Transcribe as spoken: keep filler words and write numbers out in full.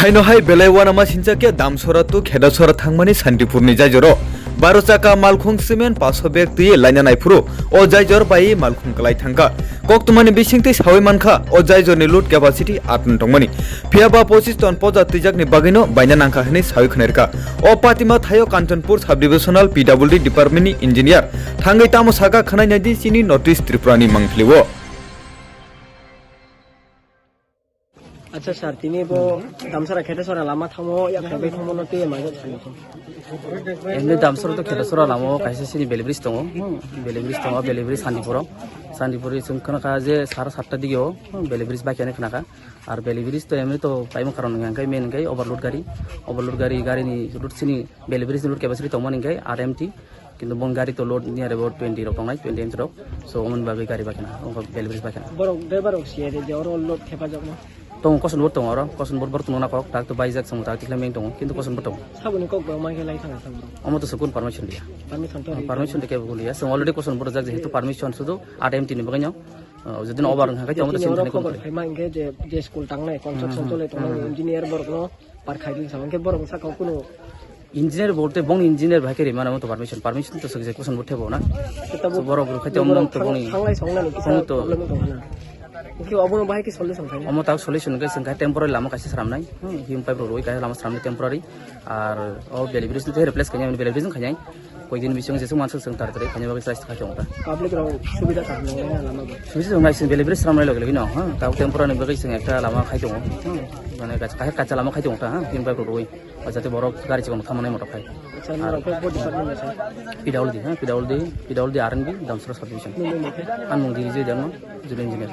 Haino hai belai uanama sincha khe Damsora to Khedasora thangmani Santipurni jaijoro baro chaka malkhung cement paso bag twi laina naiphuru o jaijor bai malkhung kwlai thangkha. Koktwmani bisingtwi sawi mankha o jaijorni load capacity aat ton tongmani. Phiya ba pochis ton poja twijakni bagwino baina nangkha hwnwi sawi khwnairwkha. O patima thaio Kanchanpur Sub-Divisional P W D Department ni engineer thangwi tamo sakha khwnai naidi chini North East Tripura ni mangpili o. Acha sir, tini bo Damsara Khedasora lama thangmo, yak khabai thangmo no tei ma jak sani. Emni Damsara to Khedasora lama o kaisa sini Belibris tongo. Hmm, Belibris tongo, Belibris Santipuro. Santipuri chwng khna kha je sara satta dige o, hmm, Belibris bai khe khna kha. Ar Belibris to emni to paimo karon hwnkhe main hwnkhe overload gari. Overload gari, gari ni load sini Belibris ni load capacity tongmani hwnkhe R M T. Kintu bong gari to load near about twenty rok tongnai, twenty M T rok. So, omoni bagwi gari bakhina, ongkha Belibris bakhina. Borok driver rok siya de, je oro load thepajakma. Tongo, koson bor tongo oro, koson bor bor tongo na kok, tak to baijak song tak tikla meng tongo, kintu koson bor tongo. Saboni kok bo mai khe lai thang thang. Omo to sukun permission dia. Permission to. Permission to kebo guliya. So already koson bor jak jehetu permission sudu R M T ni bagwi no. Uh, jodi no over hwnkha khe omo to sini oro sini khobor kono. Phaima hwnkhe je, je school tangnai, construction chole tongnai, engineer borok no. Par khai din sa, hwnkhe borok sakao kuno. Engineer bolte bong engineer bai khe rima namo to permission, permission to swk je koson bo thebo na. Kita bo So borok rok khai tong borok mong to thang-, boni. Thanglai song nani kisa Bong to problem tong na. Hwnkhe obo no bahai khe solution khai na. Omo tak solution khe swng khai temporary lama kaisa sramnai. Hmm, him pipe rok roi kaisa lama sramnai temporary. Ar o Belibris ni replace khai nai, Belibris khai nai. Koi din bising jesung mansuk swng tar tare khai nai bagwi chai khai tong ta. Public rok subida kaham nang nai lama bo. Subida nang nai sing Belibris sramnai log lagi no. Hmm, tak temporary bagwi swng ekta lama khai tong. Hmm, mane kacha, kacha lama khai tong ta. Hmm, him pipe rok roi. O jate borok gari chikon thamani motor khai. Sir, norok khe bo department ni sir? P W D, ha, P W D, P W D R and B, Damsara Subdivision. Nini mung khe? Ang mung Diri Joy Dharma, Civil Engineer.